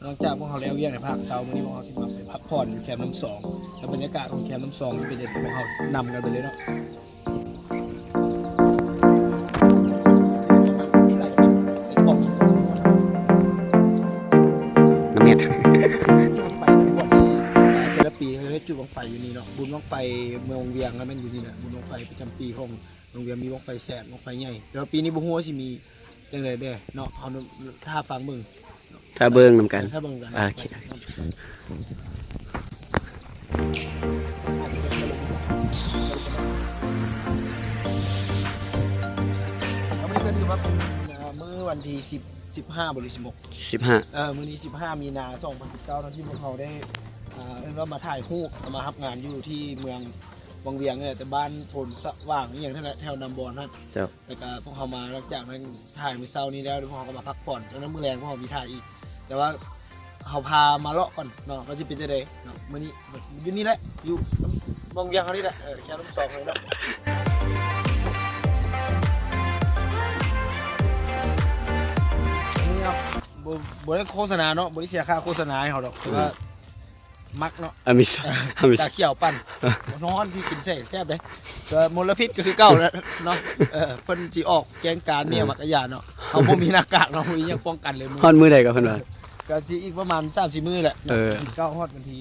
ຫຼັງຈາກພວກເຮົາແລ້ວວຽກໃນພາກເຊົ້າ ມື້ນີ້ພວກເຮົາຊິມາໄປພັກຜ່ອນຢູ່ແຄມນ້ຳຊອງ ແລ້ວບັນຍາກາດຂອງແຄມນ້ຳຊອງຊິເປັນຈັ່ງໃດ ພວກເຮົານຳກັນໄປເລີຍເນາະ. ນ້ຳແມັດ ແຕ່ລະປີເຮົາເຮັດຈຸດບັ້ງໄຟຢູ່ນີ້ເນາະ ບຸນບັ້ງໄຟເມືອງວັງວຽງ ແລ້ວແມ່ນຢູ່ນີ້ແຫຼະ ບຸນບັ້ງໄຟປະຈຳປີຂອງວັງວຽງ ມີບັ້ງໄຟແສນ ບັ້ງໄຟໃຫຍ່ ແຕ່ວ່າປີນີ້ບໍ່ຮູ້ວ່າຊິມີ ຈັ່ງໃດແດ່ເນາະ ເຮົາຖ້າຟັງເບິ່ງ ຖ້າເບິ່ງນຳກັນ ຖ້າເບິ່ງນຳກັນ ໂອເຄ ມື້ນີ້ກໍຖືວ່າເປັນ ເອີ ມື້ວັນທີສິບ ສິບຫ້າບໍ ຫຼື ສິບຫົກ ສິບຫ້າ ເອີ ມື້ນີ້ສິບຫ້າມີນາ ສອງພັນສິບເກົ້າເນາະ ທີ່ພວກເຮົາໄດ້ ເອີ ເອີ້ນວ່າມາຖ່າຍຮູບ ມາຮັບງານຢູ່ທີ່ເມືອງວັງວຽງນີ້ແຫຼະ ແຕ່ບ້ານໂພນສະຫວ່າງອີ່ຫຍັງນັ້ນແຫຼະ ແຖວນ້ຳບອນຫັ້ນ ເຈົ້າ ແລ້ວກະພວກເຮົາມາ ຫຼັງຈາກນັ້ນຖ່າຍມື້ເຊົ້ານີ້ແລ້ວ ພວກເຮົາກໍມາພັກຜ່ອນ ແລ້ວມື້ແລງພວກເຮົາມີຖ່າຍອີກ ແຕ່ວ່າເຮົາພາມາເລາະກ່ອນເນາະ ວ່າຊິເປັນຈັ່ງໃດເນາະ ມື້ນີ້ຢູ່ນີ້ແຫຼະ ຢູ່ວັງວຽງເຮົານີ້ແຫຼະ ເອີ ແຄມນ້ຳຊອງເລີຍເນາະ ນີ້ເນາະ ບໍ່ ບໍ່ໄດ້ໂຄສະນາເນາະ ບໍ່ໄດ້ເສຍຄ່າໂຄສະນາໃຫ້ເຮົາດອກ ແຕ່ວ່າ ອືມ ມັກເນາະ ອາມິສ ອາມິສ ຊາຂຽວປັ່ນ ຮ້ອນຊິກິນແຊບເດ້ ກໍມົນລະພິດກໍຄືເກົ່າແຫຼະເນາະ ເອີ ເພິ່ນຊິອອກແຈ້ງການແມ່ນ ແມ່ນ ມັກກະຢາເນາະ ເຮົາບໍ່ມີໜ້າກາກເນາະ ບໍ່ມີຫຍັງປ້ອງກັນເລີຍ ຮອດມື້ໃດກໍເພິ່ນວ່າ ກໍຊິອີກປະມານສາມສີ່ມື້ແຫຼະ ເອີ ເກົ້າຮອດວັນທີ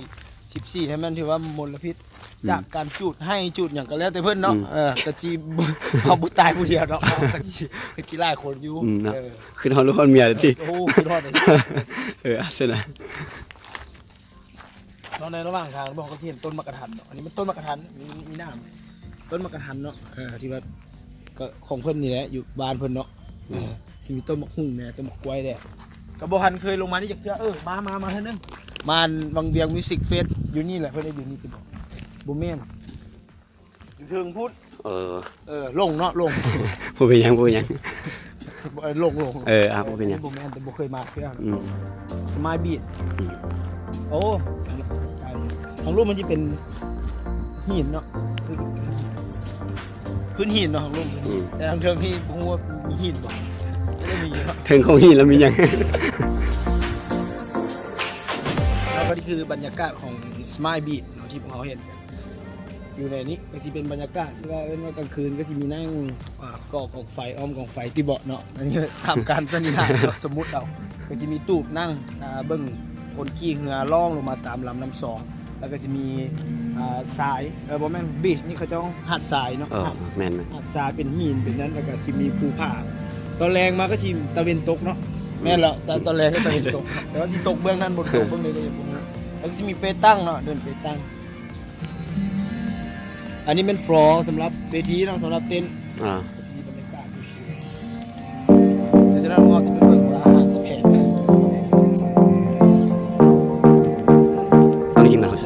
ສິບສີ່ ໃຫ້ມັນຖືວ່າມົນລະພິດ ອືມ ຈາກການຈູດໄຮ່ຈູດຫຍັງກໍແລ້ວແຕ່ເພິ່ນເນາະ ອືມ ເອີ ກໍຊິ ເຮົາບໍ່ຕາຍຜູ້ດຽວເນາະ ເຮົາກໍຊິ ກໍຊິຫຼາຍຄົນຢູ່ ອືມ ເນາະ ເອີ ຄິດຮອດລູກຮອດເມຍເລີຍຕິ ໂອ້ ຄິດຮອດເລີຍ ເອີ ອາ ຊັ້ນນະ. ເນາະ ໃນລະຫວ່າງທາງພວກເຮົາກໍຊິເຫັນຕົ້ນໝາກກະທັນເນາະ ອັນນີ້ມັນຕົ້ນໝາກກະທັນ ມີ ມີໜາມ ຕົ້ນໝາກກະທັນເນາະ ເອີ ທີ່ວ່າ ກໍຂອງເພິ່ນນີ້ແຫຼະ ຢູ່ບ້ານເພິ່ນເນາະ ອືມ ເອີ ຊິມີຕົ້ນໝາກຫຸ່ງແດ່ ຕົ້ນໝາກກ້ວຍແດ່ ກໍບໍ່ທັນເຄີຍລົງມານີ້ຈັກເທື່ອ ເອີ ມາ ມາ ມາເທື່ອໜຶ່ງ ມາວັງວຽງມິວສິກເຟສ ຢູ່ນີ້ແຫຼະ ເພິ່ນເຮັດຢູ່ນີ້ຕິ ບໍ່ແມ່ນ ຢູ່ເທິງພຸ້ນ ເອີ ເອີ ລົງເນາະ ລົງ ບໍ່ເປັນຫຍັງ ບໍ່ເປັນຫຍັງ ເອີ ລົງ ລົງ ເອີ ອ່າ ບໍ່ເປັນຫຍັງ ບໍ່ແມ່ນ ແຕ່ບໍ່ເຄີຍມາເທື່ອ ອືມ ສະມາຍບີດ ອືມ ໂອ້ ທາງລຸ່ມມັນຊິເປັນຫີນເນາະ ພື້ນຫີນເນາະ ທາງລຸ່ມ ອືມ ແຕ່ທາງເທິງນີ້ບໍ່ຮູ້ວ່າມີຫີນບໍ່ ບໍ່ໄດ້ມີເນາະ ເທິງຂອງຫີນແລ້ວມີຫຍັງ ແລ້ວກໍນີ້ຄືບັນຍາກາດຂອງສະມາຍບີດເນາະ ທີ່ພວກເຮົາເຫັນ ຢູ່ໃນນີ້ກໍຊິເປັນບັນຍາກາດທີ່ວ່າເອີ້ນວ່າກາງຄືນກໍຊິມີນັ່ງ ອ່າ ກໍ່ກອງໄຟ ອ້ອມກອງໄຟຕິເບາະເນາະ ອັນນີ້ຕາມການສັນນິຖານເນາະ ສົມມຸດເອົາ ກໍຊິມີຕູບນັ່ງ ອ່າ ເບິ່ງຄົນຂີ່ເຮືອລ່ອງລົງມາຕາມລຳນ້ຳຊອງ ແລ້ວກໍຊິມີ ອ່າ ຊາຍ ເອີ ບໍ່ແມ່ນ ບີດ ນີ້ເຂົາເຈົ້າຫາດຊາຍເນາະ ເອີ ຫາດ ແມ່ນໆ ຫາດຊາຍເປັນຫີນເປັນນັ້ນ ແລ້ວກໍຊິມີພູຜາ ຕອນແລງມາກໍຊິຕາເວັນຕົກເນາະ ອືມ ແມ່ນແລ້ວ ຕອນ ຕອນແລງກໍຕາເວັນຕົກ ແຕ່ວ່າຊິຕົກເບື້ອງນັ້ນບໍ່ຕົກເບື້ອງໃດກໍຍັງບໍ່ຮູ້ ແລ້ວກໍຊິມີເປຕັງເນາະ ເດີ່ນເປຕັງ ອັນນີ້ແມ່ນຟລໍສຳລັບເວທີເນາະ ສຳລັບເຕັ້ນ ອ່າ ກໍຈະມີບັນຍາກາດຊິວໆ ເພາະສະນັ້ນເຮົາຈະໄປເບິ່ງວ່າອາຫານຊິແພງ ເອົາໄປກິນນຳໃສ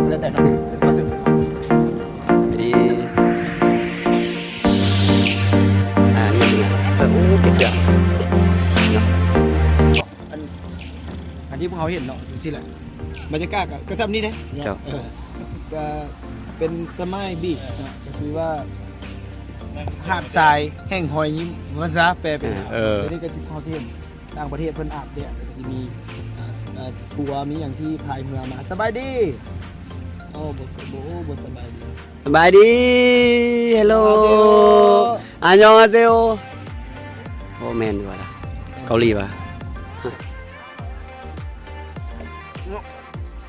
ແລ້ວແຕ່ເນາະ ອັນ ອັນທີ່ພວກເຮົາເຫັນເນາະ ຈັ່ງຊີ້ແຫຼະ ບັນຍາກາດກໍ ກໍສ່ຳນີ້ເດ້ ເຈົ້າ ເອີ ກໍເປັນສະມາຍບີດເນາະ ກໍຄືວ່າຫາດຊາຍແຫ່ງຮອຍຍິ້ມ ວ່າຊະ ແປເປັນ ເອີ ອັນນີ້ກໍຊິເຂົ້າເທນ ຕ່າງປະເທດເພິ່ນອາບແດດ ກໍຊິມີ ເອີ ເອີ ທົວ ມີຫຍັງທີ່ພາຍເຮືອມາ ສະບາຍດີ ໂອ້ ບໍ່ ບໍ່ ບໍ່ສະບາຍດີ ສະບາຍດີ ເຮລໂລ ອັນຍອງອາເຊໂອ ໂອ້ ແມ່ນຢູ່ວ່າລະ ເກົາຫຼີວ່າ ເນາະ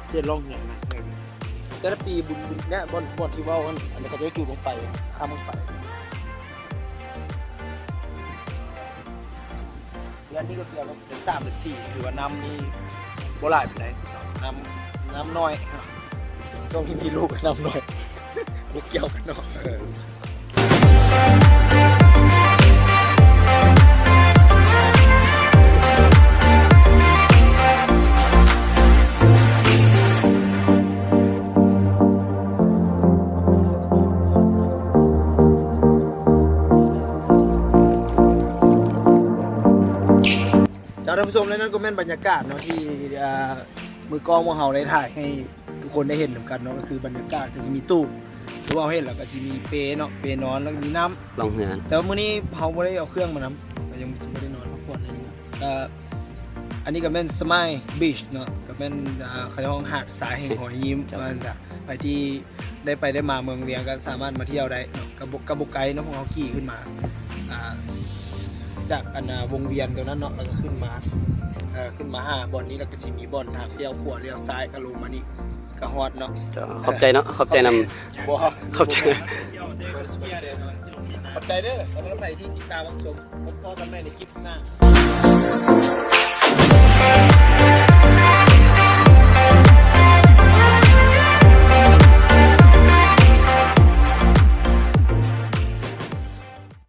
ເຂດລ່ອງແຮງນະ ແຕ່ລະປີບຸນ ບຸນ ເນຍ ບ່ອນ ບ່ອນທີ່ເວົ້າຫັ້ນ ອັນນີ້ເຂົາເຈົ້າຈູດບັ້ງໄຟ ຂ້າມບັ້ງໄຟ ເດືອນນີ້ກໍເດືອນ ເປັນສາມເປັນສີ່ ຖືວ່ານ້ຳນີ້ບໍ່ຫຼາຍປານໃດ ນ້ຳ ນ້ຳໜ້ອຍ ຊ່ວງທີ່ມີລູກນ້ຳໜ້ອຍ ບໍ່ກ່ຽວກັນເນາະ ເອີ. ເຈົ້າ ທ່ານຜູ້ຊົມ ແລະ ນັ້ນກໍແມ່ນບັນຍາກາດເນາະ ທີ່ ເອີ ມືກ້ອງຂອງເຮົາໄດ້ຖ່າຍໃຫ້ທຸກຄົນໄດ້ເຫັນນຳກັນເນາະ ກໍຄືບັນຍາກາດກໍຊິມີຕູບ ຫຼືວ່າເຮົາເຫັນແລ້ວກໍຊິມີເປເນາະ ເປນອນ ແລ້ວກໍມີນ້ຳ ລ່ອງເຮືອ ແຕ່ວ່າມື້ນີ້ເຮົາບໍ່ໄດ້ເອົາເຄື່ອງມານຳ ກໍຍັງຊິບໍ່ໄດ້ນອນພັກຜ່ອນເລີຍ ກໍອັນນີ້ກໍແມ່ນ Smile Beach ເນາະ ກໍແມ່ນ ອ່າ ເຂົາເຈົ້າຮ້ອງຫາດຊາຍແຫ່ງຮອຍຍິ້ມ ວ່າຊັ້ນຊະ ໃຜທີ່ໄດ້ໄປໄດ້ມາເມືອງວຽງກໍສາມາດມາທ່ຽວໄດ້ເນາະ ກໍບໍ່ ກໍບໍ່ໄກເນາະ ພວກເຮົາຂີ່ຂຶ້ນມາ ອ່າ ຈາກອັນ ອ່າ ວົງວຽນຕົງນັ້ນເນາະ ແລ້ວກໍຂຶ້ນມາ ເອີ ຂຶ້ນມາຫາບ່ອນນີ້ ແລ້ວກໍຊິມີບ່ອນທາງລ້ຽວຂວາລ້ຽວຊ້າຍ ກໍລົງມານີ້ ກໍຮອດເນາະ ເຈົ້າ ຂອບໃຈເນາະ ຂອບໃຈນຳ ບໍ່ ຂອບໃຈ ຂອບໃຈເດີ ສຳລັບໃຜທີ່ຕິດຕາມຮັບຊົມ ພົບພໍ້ກັນໃໝ່ໃນຄລິບໜ້າ.